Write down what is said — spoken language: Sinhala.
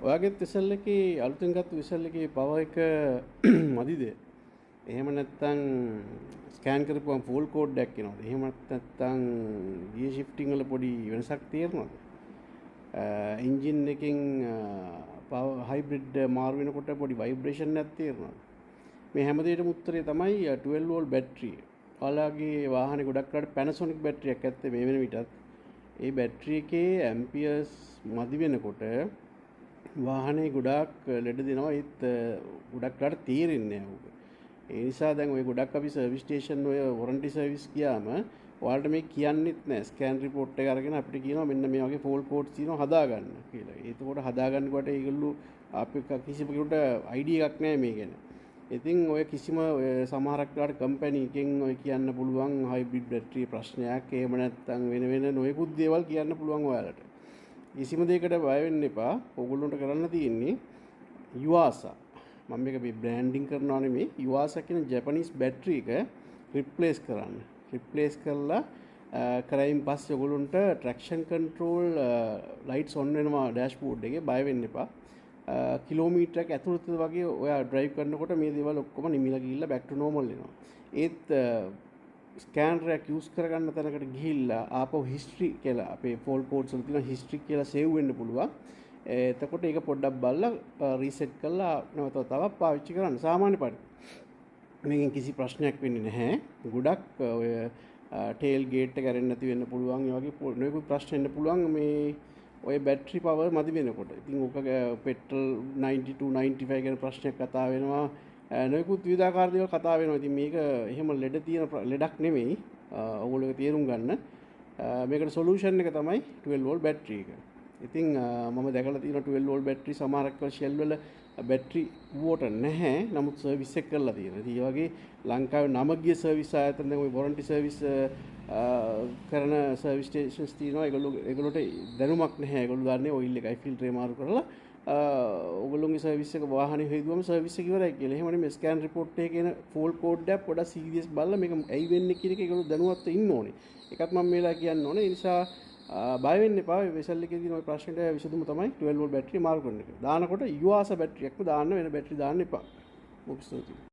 ඔයාගෙත් වෙසල් එකේ, අලුතෙන් ගත්ත වෙසල් එකේ පවර් එක මදිද? එහෙම නැත්නම් ස්කෑන් කරපුවම ෆෝල්ට් කෝඩ් එකක් එනවද? එහෙම නැත්නම් ගියර් ෂිෆ්ටිං වල පොඩි වෙනසක් තේරෙනවද? එන්ජින් එකෙන් පවර් හයිබ්‍රිඩ් මාරු වෙනකොට පොඩි වයිබ්‍රේෂන් එකක් තේරෙනවද? මේ හැම දෙයකටම උත්තරේ තමයි 12 වෝල්ට් බැටරි. ඔයාලගේ වාහනේ ගොඩක් වෙලාවට Panasonic බැටරියක් ඇත්තේ මේ වෙන විටත් ඒ බැටරි එකේ ඇම්පියර්ස් මදි වෙනකොට වාහනේ ගොඩාක් ලෙඩ දෙනවා. ඒත් ගොඩක් වෙලාවට තේරෙන්නේ නැහැ ඕක. ඒ නිසා දැන් ඔය ගොඩක් අපි සර්විස් ස්ටේෂන් ඔය වොරන්ටි සර්විස් ගියාම ඔයාලට මේ කියන්නෙත් නෑ. ස්කෑන් රිපෝට් එක අරගෙන අපිට කියනවා මෙන්න මේ වගේ ෆෝල්ට් කෝඩ්ස් තියෙනවා හදාගන්න කියලා. එතකොට හදාගන්නකොට ඒගොල්ලෝ අපි කිසිම කෙනෙකුට අයිඩියා එකක් නෑ මේ ගැන. ඉතින් ඔය කිසිම ඔය සමහරක් වෙලාවට කම්පැනි එකෙන් ඔය කියන්න පුළුවන් හයිබ්‍රිඩ් බැටරි ප්‍රශ්නයක්, එහෙම නැත්නම් වෙන වෙන නොයෙකුත් දේවල් කියන්න පුළුවන් ඔයාලට. කිසිම දෙයකට බය වෙන්න එපා. ඔයගොල්ලන්ට කරන්න තියෙන්නේ යුආසා. මම මේක මේ බ්‍රෑන්ඩින් කරනවා නෙමෙයි. යුආසා කියන ජපනීස් බැටරි එක රිප්ලේස් කරන්න. රිප්ලේස් කරලා කරයින් පස්සේ ඔයගොල්ලන්ට ට්‍රැක්ෂන් කන්ට්‍රෝල් ලයිට්ස් ඔන් වෙනවා ඩෑෂ්බෝඩ් එකේ. බය වෙන්න එපා. කිලෝමීටරයක් ඇතුළත වගේ ඔයා ඩ්‍රයිව් කරනකොට මේ දේවල් ඔක්කොම නිමිලා ගිහිල්ලා බැක් ටු නෝමල් වෙනවා. ඒත් ස්කෑනර් එකක් යූස් කරගන්න තැනකට ගිහිල්ලා ආපහු හිස්ටරි කියලා අපේ ෆෝල්ට් කෝඩ්ස් වල තියෙන හිස්ටරි කියලා සේව් වෙන්න පුළුවන්. එතකොට ඒක පොඩ්ඩක් බලලා රීසෙට් කරලා නැවත තවත් පාවිච්චි කරන්න සාමාන්‍ය පරිදි. මේකෙන් කිසි ප්‍රශ්නයක් වෙන්නේ නැහැ. ගොඩක් ඔය ටේල් ගේට් එක ඇරෙන්නේ නැති වෙන්න පුළුවන්. ඒ වගේ නොයෙකුත් ප්‍රශ්න එන්න පුළුවන් මේ ඔය බැටරි පවර් මදි වෙනකොට. ඉතින් ඕක පෙට්‍රල් 92 95 ගැන ප්‍රශ්නයක් කතා වෙනවා. නොයෙකුත් විවිධාකාර දේවල් කතා වෙනවා. ඉතින් මේක එහෙම ලෙඩ තියෙන ලෙඩක් නෙමෙයි. ඔයගොල්ලෝ ඒක තේරුම් ගන්න. මේකට සොලියුෂන් එක තමයි 12 වෝල්ට් බැටරි එක. ඉතින් මම දැකලා තියෙනවා 12 වෝල්ට් බැටරි සමහරක් වෙලාවට ෂෙල් වල බැටරි වෝටර් නැහැ. නමුත් සර්විස් එක කරලා තියෙනවා. ඉතින් ඒ වගේ ලංකාවේ නම ගිය සර්විස් ආයතන දැන් ඔය වොරන්ටි සර්විස් කරන සර්විස් ස්ටේෂන්ස් තියෙනවා. ඒගොල්ලෝට දැනුමක් නැහැ. ඒගොල්ලෝ දන්නේ ඔයිල් එකයි ෆිල්ටරේ මාරු කරලා ඔයගොල්ලෝගේ සර්විස් එක වාහනේ හේදුවම සර්විස් එක ඉවරයි කියලා. එහෙම නෙමෙයි, ස්කෑන් රිපෝට් එකේ එන ෆෝල්ට් කෝඩ් එකක් පොඩක් සීරියස් බලලා මේක ඇයි වෙන්නේ කියන එක ඒගොල්ලෝ දැනුවත්ව ඉන්න ඕනේ. ඒකත් මම මේ වෙලාවේ කියන්න ඕනේ. ඒ නිසා බය වෙන්න එපා. ඔය වෙසල් එකේ තියෙන ඔය ප්‍රශ්නෙට විසඳුම තමයි 12 වෝල්ට් බැටරි මාරු කරන එක. දානකොට යුආසා බැටරියක්ම දාන්න, වෙන බැටරි දාන්න එපා. බොහොම ස්තුතියි.